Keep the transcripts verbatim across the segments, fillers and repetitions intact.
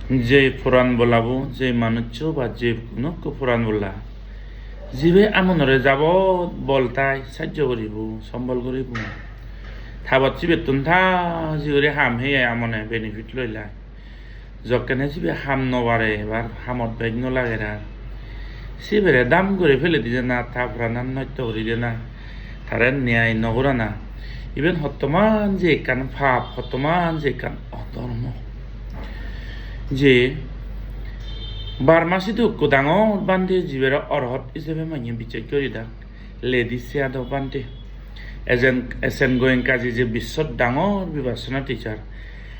Je puran bolabo, je manuccho ba je hono ekko puran bola, jibe amonore jabot bol tai sajjo guribo, sombol guribo. Tabot sibettun ta jiguri ham heye amone benefit loi lai. Jokkene sibe ham no pare, ebar hamot bej no lager ar. Sibere dam guri fele didena, ta puranan nosto guri dena, tare niyai no gorana. Iben hottoman je ekkan pap, hottoman je ekkan odhormo. Je Burma sidu ekko dangor bhante jibere orhot ijebe manye bijej guri dak. Ledi Sayadaw Bhante. Ejen, S N Goenkaji je bissot dangor Vipassana teacher.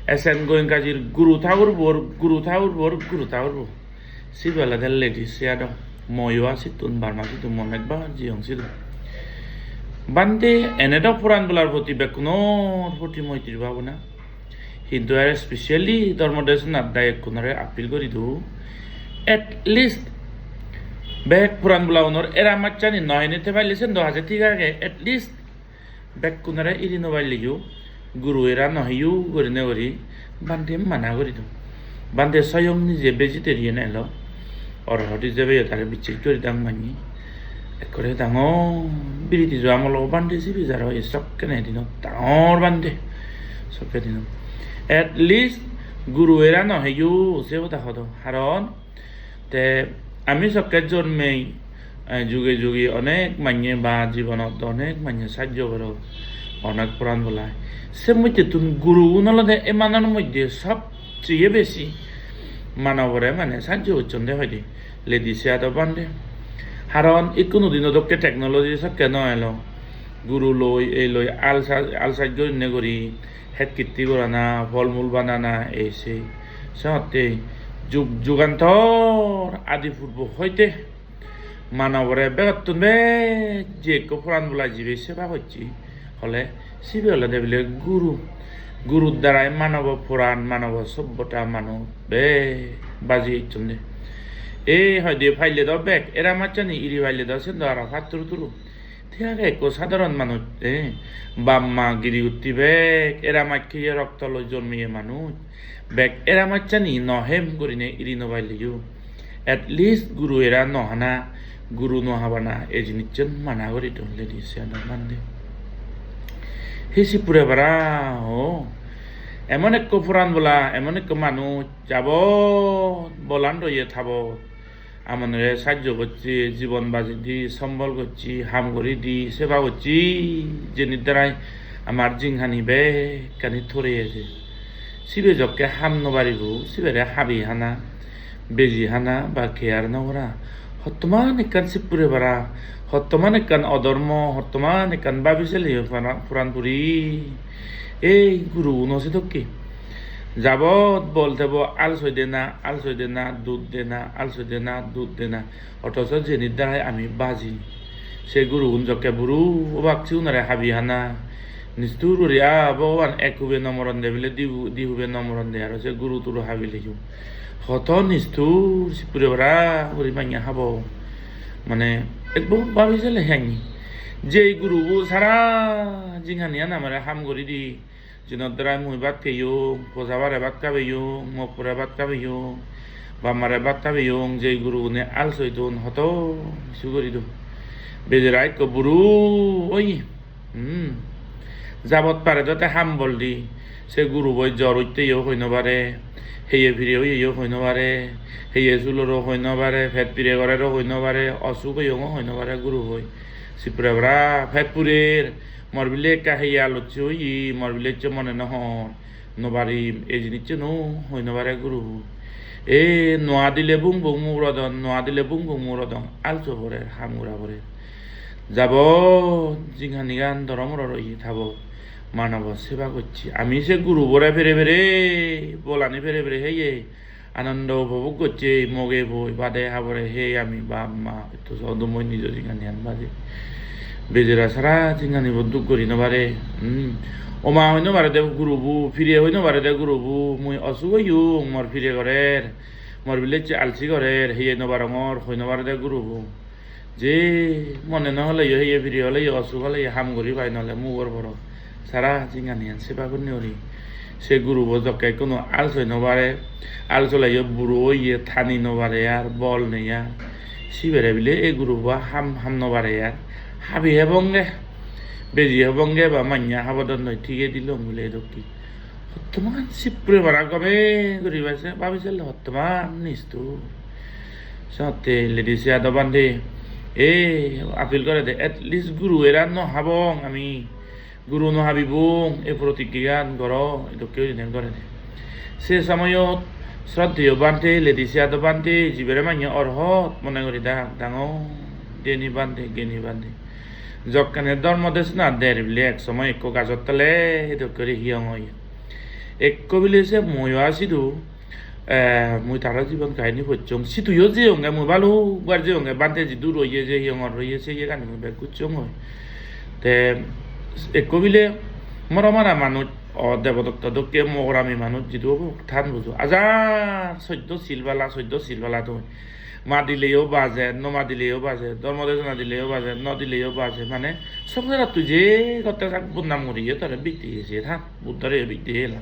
S N Goenkajir guru thagur bor, guru thagur bor, guru thagur bor. Sibe olode Ledi Sayadaw. Moyo sittun Burma sidu mo onekbar jiyong sidu. Bhante ene do puran bolar proti bekkunor proti moitri bhabona. Hintu ar specially dhormo desonat dayokkunore appeal guri do, at least bek puran bolagunor era macchani no hine te paile sen do haje thik age, at least bekkunore iri no palle yo, guru era no heyo gurine guri bhante mana guri do. Bhante soyong nije vegetarian elo. Orhot ijebe yo tare bijej guri dang manye. Ekkore dangor British amolo bhante sibe jaro ei sokkene dinot dangor bhante. Sokke dinot. At least guru era no heyo se hoda hodo. Haron te ami sokke jonmei, eh, juge juge onek manye ba jibonot onek manye sajjo goron. Onek puran bolai. Se moddhettun gurugun olode emanor moddhe sob seye besi manobore mane sajjo gocchonde hoide, Ledi Sayadaw Bhante. Haron ikkunu dino dokke technology sokke no elo. Guru loi, ei loi, al saj, al saj gurinei guri, het kitti gorana, phol mul banana, ei sei. Sotte jug jugantor adi purbo hoite manobore begottun bej je ekko puran bola jibe seba gocche hole, sibe olode bile guru. Gurur darai manobo puran, manobo sobbota manuj bej baji ecchonde. Ei hoide paile do bek era macchani iri paile do sen do aro patturu turu. Thik age ekko sadharon manuj, eh, bap ma giri utti bek era mach heye rokto loi jonmiye manuj. Bek era macchani no hem gurine iri no paile yo. At least guru era no hana, guru no habana, ei jinissan mana guri don Ledi Sayadaw Bhante. Hi sipure para ho. Emon ekko puran bola, emon ekko manuj jabot bolan roye tabot. Amonore sajjo gocche, jibon baji di, sombol gocche, ham guri di, seba gocche, jeni darai amar jinghani bekkani thore eje. Sibe jokke ham no paribo, sibere habi hana, beji hana ba care no gora. Hottoman ekkan sipure para, hottoman ekkan odhormo, hottoman ekkan babi sele para, puran puri. Ei guruguno sedokke. Jabot bol tebo al soi dena, al soi dena, dud dena, al soi dena, dud dena. Othoso jeni darai ami baji. Se gurugun jokke buro obak sigunore habi hana. Nistur guri, ah, Bhogoban, ek hube no moronde bile di hu-, di hube no moronde aro se guru turu habi leyung. Hoto nistur sipure bara guri manye habo. Mane, ekdom babi sele hengi. Jei gurubo sara jinghaniyan amare ham guri di. Jinot darai mui bhat heyong, poja bare bhat habeyong, mok pore bhat habeyong, bap mare bhat habeyong, jei gurugune al soi don, hoto hissu guri don. Bejara ekko buro oye. Hmm. Jabot pare do te ham bol di. Se guruboi jor utte yo hoi no pare. Heye pire oye yo hoi no pare. Heye suloro hoi no pare. Pet pire gorero hoi no pare. Osuk oyongo hoi no pare guruboi. Sipure bara pet purer. Mor bile ekka heye alocche oye, mor bile ecche mone no hor, no parim, ei jinisso no hoi no pare guru. E no adile bung bung murodon, no adile bung bung murodon, also porer ham gora porer. Jabot jinghanigan doromoror oye tabot manobo seba gocche. Ami se gurubore pere pere, bolani pere pere heye, Anando upobhog gocche, moge boi bade habore hei ami bap ma, etto so dumoi nijo jinghaniyan baje. Bejara sara jinghanibo duk guri no pare. Hmm. Oma hoi no pare de gurubo, pire hoi no pare de gurubo, mui osuk oyung, mor pire gorer, mor bile ecche alsi gorer, heye no parongor, hoi no pare de gurubo. Je mone no holeyo, heye pire holeyo, osuk holeyo, ham guri pai nole mugor boro. Sara jinghaniyan seba gunni guri. Se gurubo jokke ekkuno al soi no pare, al soleyo buro oye, tani no pare ar, bol nei ar. Sibere bile ei gurubo ham, ham no pare ar. Habi hebonge, beji hebonge ba manya habodon noi, tige dilong bile dokke. Hottoman sipre para gome guri bese, babi sele hottoman nistu. Sotte Lady Siyado bhante, e appeal gorede, at least guru era no habong ami. Guru no habibong, ei protiggiyan goro, edokke gurinei gorede. Se somoyot sroddheyo bhante, Lady Siyado bhante, jibere manye orhot mone guri da-, dangor, geni bhante, geni bhante. Jokkene dhormo desona der bile ek somoy ekko gajor tole edokke guri hiyong oye. Ekko bile se moyo sidu, eh, mui tara jibon kahini pocchong, siduyo jeyonge, mui balukbar jeyonge, bhante jidu roye, je hiyongor roye, se iyegani mui bek gucchongoi. Te ekko bile mora mara manuj, o Debodotto dokke mogorami manuj jidu obo, than bujo. Ajar soddo sil pala, soddo sil pala don. Ma dileyo baje, no ma dileyo baje, dhormo desona dileyo baje, no dileyo baje, mane songsarottun je gotte sak bodnam guriye tare bidire je than. Buddhore bidire ela.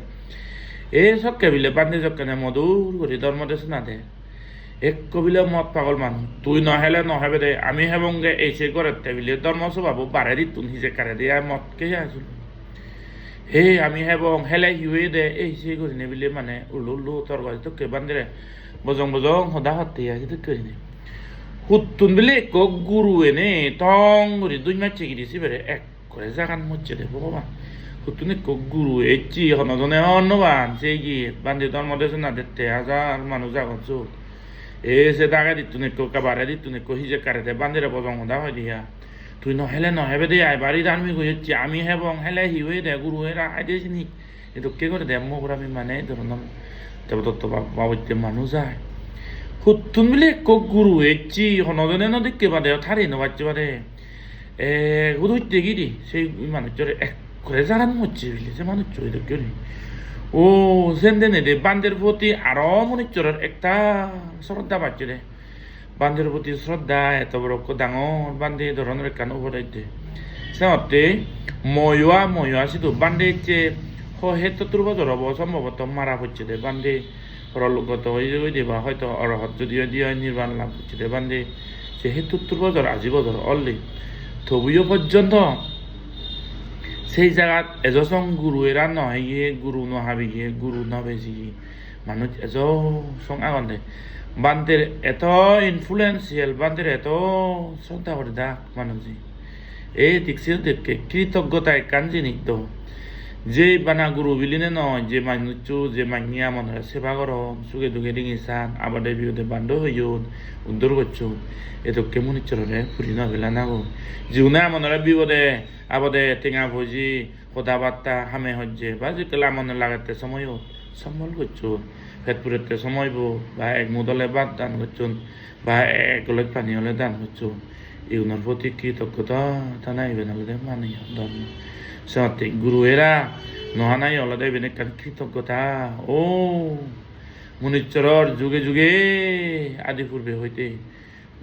E sokke bile bhante jokkene modur guri dhormo desona de. Ekko bile mod pagol manuj. Tui no hele no hebe de, ami hebonge, ei se gorette bile dhormo sobhabo bare dittun hijek kare de ai mod keye asun. He ami hebong, hele hi oye de, ei se gurinei bile mane ullu ullu torgor dokke bhantire bojong bojong hoda hotte ai dokke gurinei. Huttun bile ekko guru ene tong guri duj macche gidi sibere ek Ekkore jagan mocche de Bhogoban. Huttun ekko guru ecche, hono jone hobor no pan, se iye bhante dhormo desona dette hajar manuj agon sot. E se dagedittun ekko, ekka baredittun ekko hijek karede bhantire bojong hoda hoide ya. Tui no hele no hebe de ai, bari dharmik oyecche, ami hebong, hele hi oye de, guru era ai de sini. Edokke guri de mogorami mane ei dhoronor Debodotto ba-, babotte manuj ai. Huttun bile ekko guru ecche, hono jone no dekke bade, thari no bacche bade. E, hudu utte gidi, se manuchchore ekkore jaran mocche bile, se manuchcho edokke guri. O, sen denedi bhanter proti aro manuchchoror ektal sroddha bacche de. Bhanter proti sroddha, eto boro ekko dangor bhante dhoronor ekkan upodesh de. Senotte moyoa, moyoa sidu bhante ecche ho hettottur bojor obo, sombhoboto mara pocche de bhante. Porolokgoto oye oide ba hoito orohot jodi oide oi, nirban lab gocche de bhante. Se hettottur bojor, aji bojor olli. Tobuyo pojjonto sei jagat ejo song guru era no heye, guru no habiye, guru no bejiye. Manuj ejo song agon de. Bhanter eto influential, bhanter eto sroddha gori dak manuje. Ei dik se dikke kritoggota ekkan jinis do. Je bana guru biline noi, je manuccho, je manye amonore seba goron, suge duge ringi san, abade bibode bando hoyon, uddor gocchon. Edokke manuchchorore puri no pela nagoi. Jigune amonore bibode, abode tenga poji, hoda batta, hame hojje, ba jekke amone lagette somoyot sombol gocchon. Pet purette somoibo, ba ek mudole bhat dan gocchon, ba ek goloj pani ole dan gocchon. Igunor proti kritoggota thana iben olode mane dhormo. Senotte guru era no hanayo olode iben ekkan kritoggota. O, manuchchoror juge juge adi purbe hoite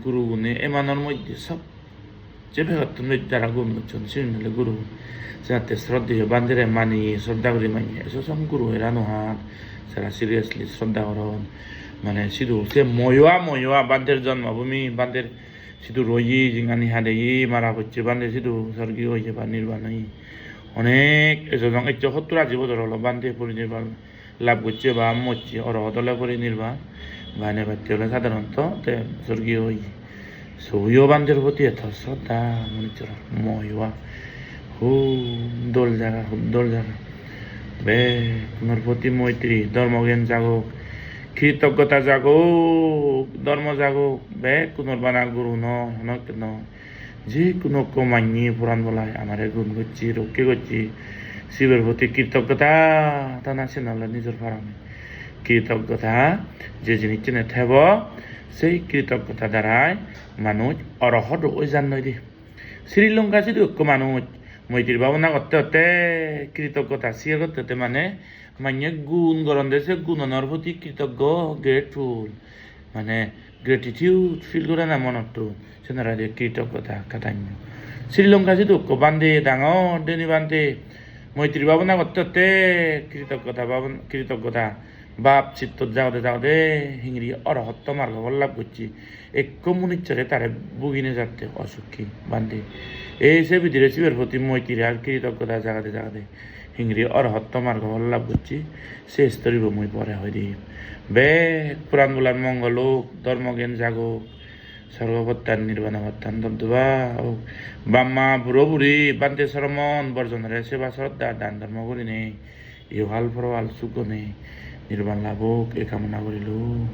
gurugune emanor moddhe sobche begottun bej jara gun gocchon, sigun ole gurugun. Senotte sroddheyo bhantere maniye, sroddha guri maniye. Ejo song guru era no han, jara seriously sroddha goron. Mane sidu se moyoa, moyoa bhanter jonmobhumi, bhanter sidu roye, jingani hadeye, mara pocche bhante sidu sorgiyo oye ba nirban oye. Onek ejo song ekso hottur aji bojor olo bhante porinirban lab gocche ba mocche, orohot ole porinirban, ba nebatte ole sadharonto te sorgiyo oye. Sobuyo bhanter proti eto sroddha manuchchor, moyoa. Hub dol jaga, hub dol jaga. Bekkunor proti moitri, dhormo gyan jagok, kritoggota jagok, dhormo jagok, bekkunor bana guru noi, hono ekko noi. Je hono ekko manye poran bolai amare gun gocche, rokke gocche, siber proti kritoggota thana siyen ole nijor parami. Kritoggota je jinissene thebo, sei kritoggota darai manuj orohot oi jan noi de. Sri Lanka sidu ekko manuj moitri bhabona gotte gotte, kritoggota share gotte gotte mane manye gun goronde, se gunonor proti kritoggo, grateful. Mane gratitude feel gorana monottun, senore hoide kritoggota katanyo. Sri Lanka sidu ekko bhante, dangor dheni bhante, Moitri bhabona gotte gotte kritoggota bhabon-, kritoggota bhab chittot jagode jagode hingiri orohotto margo phol lab gocche. Ekko munucchore tare bhugi nejatte osukki bhante. Ei se bidire siber proti moitri ar kritoggota jagode jagode hingiri orohotto margo phol lab gocche. Se story bo mui pore hoi dim. Bek poran bolan mongol ok, dhormo gyan jagok, sorgo pottan, nirbano pottan dobdoba ok. Bamma, buro buri, bhante sromon borjonore seba sroddha dan dhormo gurinei ihohal porohal suk gonei nirban lab ok, ei kamona gorilung.